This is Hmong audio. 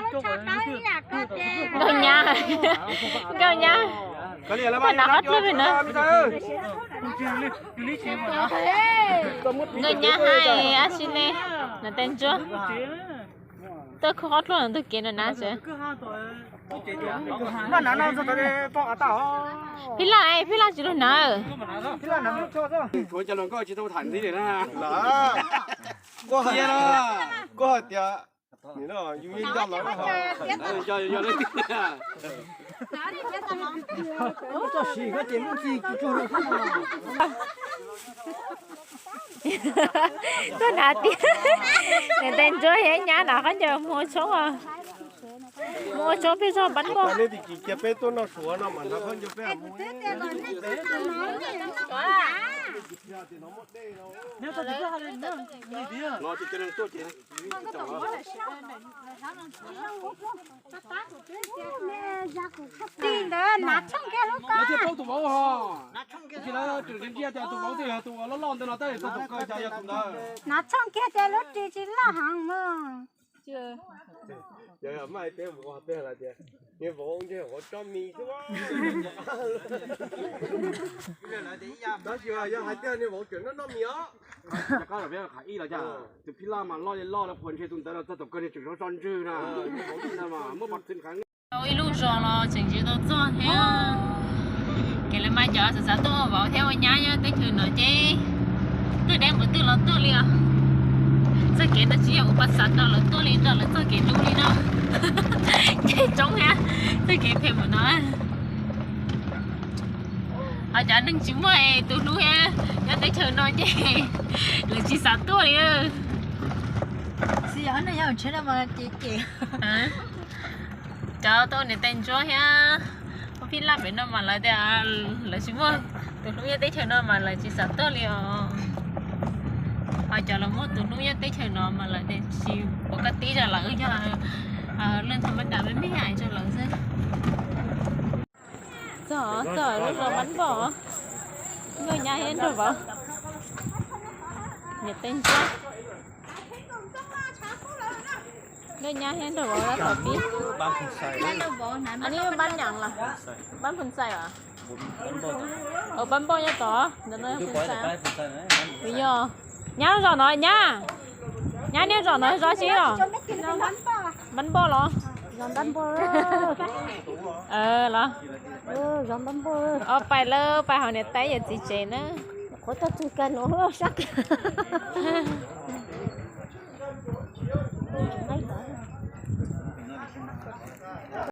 Nkauj nyab, nkauj nyab, koj nab qab dlub li na. Nkauj nyab hais ab tsi ne, nas tais ntsuab. Tuaj khub qab dlub ntug kev no na tsev. Phij Laj, Phij Laj tsis lug na. Koj hais tias, tuaj hnav tiab, niam tais ntsuab thiab nyab hnav khaub ncaws mus ua tshoob, mus ua tshoob peb zog pab npauj. Ris ntawd hnav tshooj kiag lub ko. Tsis lawv tseem ntsia tias tus vauv twg yog tus uas loj loj ntawd no tab sis txog tus ko cas yog tus ntawd. Hnav tshooj kiag tias lub ris tsis loj heev mog. Yog mas peb mus ua peb hais tias, niag vauv ntshe vauv tsob mis xwb. Tab sis yog hais tias niag vauv tseem noj noj mis os. Rov qab los peb qhov ib los cas, tus Phij Laj mas loj li loj los puas ntshe tus ntawd los txog tus ko niag tseem sov so ntswg na. Muab pov txwv qev. Tau ib lub zos los tseem tsis tau txog thiab. Ces lawv mas cov xav xav tuaj ua vauv thiab ua nyab nyob teb chaws no ces twb deb mus twb los tuaj li os. Txoj kev no tsis yog ua pas xav rau lawv tuaj li rau lawv txoj kev dub li no. Ces tsoob thiab txoj kev phem mus no. Ho cov neeg tsis muaj tus hlub thiab nyob teb chaws no ces lawv tsis xav tuaj li. Cov tau niam tais ntsuab thiab ua Phij Laj pem no mas lawv tias lawv tsis muaj tus hlub nyob teb chaws no mas lawv tsis xav tuaj li os. Ho cov lawv muaj tus hlub nyob teb chaws no mas lawv tias tsis pom koj tib rau lawv, yog leej twg muab dam me me hais rau lawv xwb. Txog, txog lub zos Npab Npauj, nkauj nyab thiab nraug vauv, niam tais ntsuab, nkauj nyab thiab nraug vauv tab tom pib. Npab Npauj nyob tod, ntawm no yog Phoos Xais. Yog, nyab zos no nyab, nyab niag zos no zos tsi los? Npab Npauj los? Los, pais lawm, pais hauv niam tais yawm txiv tsev na. Qhuav tau txug kag no sab kag.